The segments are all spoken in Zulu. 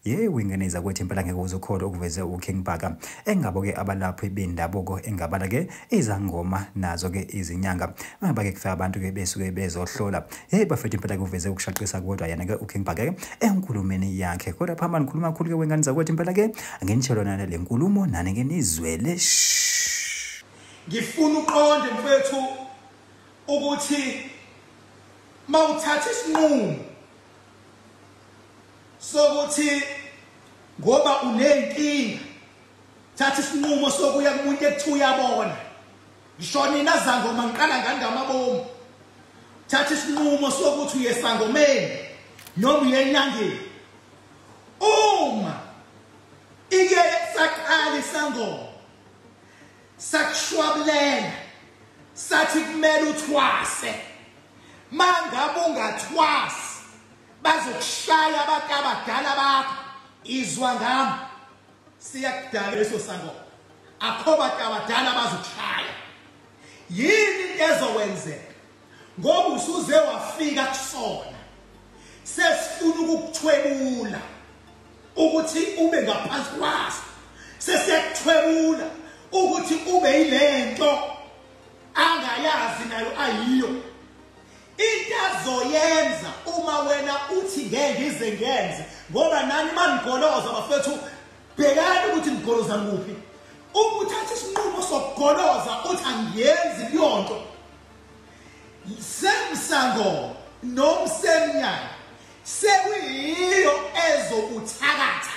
Yebo ingane zakwethu impela ngeke uze ukholwe okuveze uKing Bhaka. Engabo-ke abalaphi bendabuko engabala-ke izangoma nazo-ke izinyanga. Ngaba-ke kufika abantu-ke besuke bezohlola. Hey bafethu impela kuveze ukushaqisa kodwa yena-ke uKing Bhaka-ke enkulumeni yakhe. Kodwa phambili ngikhuluma kakhulu-ke wengane zakwethu impela-ke anginitshelo nana le nkulumo nani-ke nizwele. Ngifuna uqonde mfethu ukuthi mawuthatha isinqumo sokuthi ngoba unenkinga thatha isinqumo sokuya kumuntu ekuthiwa uyabona, ngisho nina zangoma ngiqala ngani ngamabomu, thatha isinqumo sokuthi uye esangomeni noma uye enyangeni. Uma ike saqala isangoma sakushwabulela sathi kumele uthwase, mangabe ungathwasi bazokushaya abantu abadala bakho. Izwa ngami, siyakudala leso sangoma, akho abantu abadala bazokushaya. Yini ezokwenzeka? Ngoba usuze wafika kusona, sesifuna ukukuthwebula ukuthi ube ngaphansi kwaso, sesiyakuthwebula ukuthi ube yilento angayazi nayo ayiyo. Into azoyenza uma wena uthi ngeke ngize ngenze, ngoba nani manigoloza bafethu, bhekani ukuthi nigoloza kuphi. Uma uthatha isinqumo sokugoloza uthi angiyenzi leyonto, semsango nomsemnyanga sekuyiyo ezokuthakatha.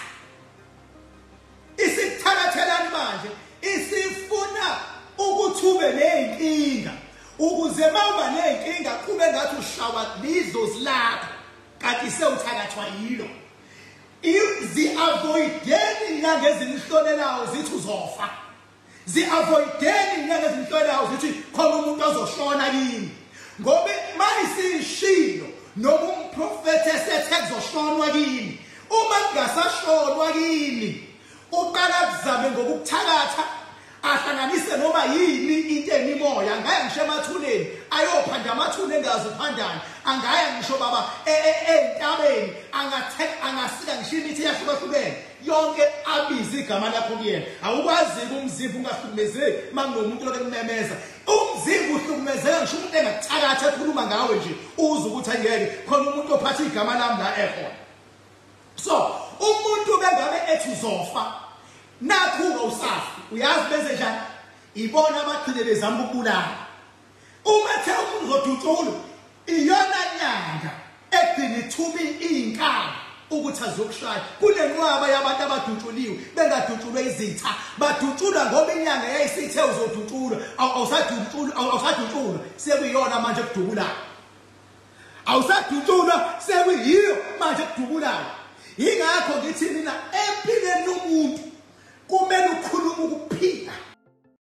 Isikuthakathelani manje? Isifuna ukuthi ube ney'nkinga, ukuze mawuba ney'nkinga kube ngathi ushawa lidlozi lakho kanti sewuthakathwa yilo. Zi-avoideni inyanga ezimhlolelayo zithi uzofa, zi-avoideni inyanga ezimhlolelayo zithi khona umuntu ozoshona kini, ngoba mayisishilo noma umprofethi esethe kuzoshonwa kini, uma kungasashonwa kini uqala kuzame ngokukuthakatha, ahlanganise noma yini into emimoya. Angaya ngisho emathuneni ayophanda amathuna engazi uphandani, angaya ngisho baba entabeni, angasika ngisho imithi eyahlukahlukene yonke, abize igama lakho kuyena. Awukwazi umzimba ungahlukumezeki uma kunomuntu lokhu ekumemeza. Umzimba uhlukumezeka ngisho umuntu engakuthakatha ekhuluma ngawe nje, uze ukuthi angeke khona umuntu ophatha igama lami la ekhona. So umuntu bengabe ethi uzofa, nakhu usafi, uyazi benze njani? Ibona abagcine bezama ukubulala. Uma ethe umuntu uzodutshulwa, iyona nyanga egcina ithuma iy'nkabi ukuthi azokushaya. Kunenqwaba yabantu abadutshuliwe bengadutshulwe izitha, badutshulwa ngoba inyanga yayisithe uzodutshulwa. Awusadutshulwa, sekuyiyona manje ekudubulayo. Awusadutshulwa, sekuyiyo manje ekudubulayo. Yingakho ngithi mina empilweni yomuntu kumele ukhulume ukuphila.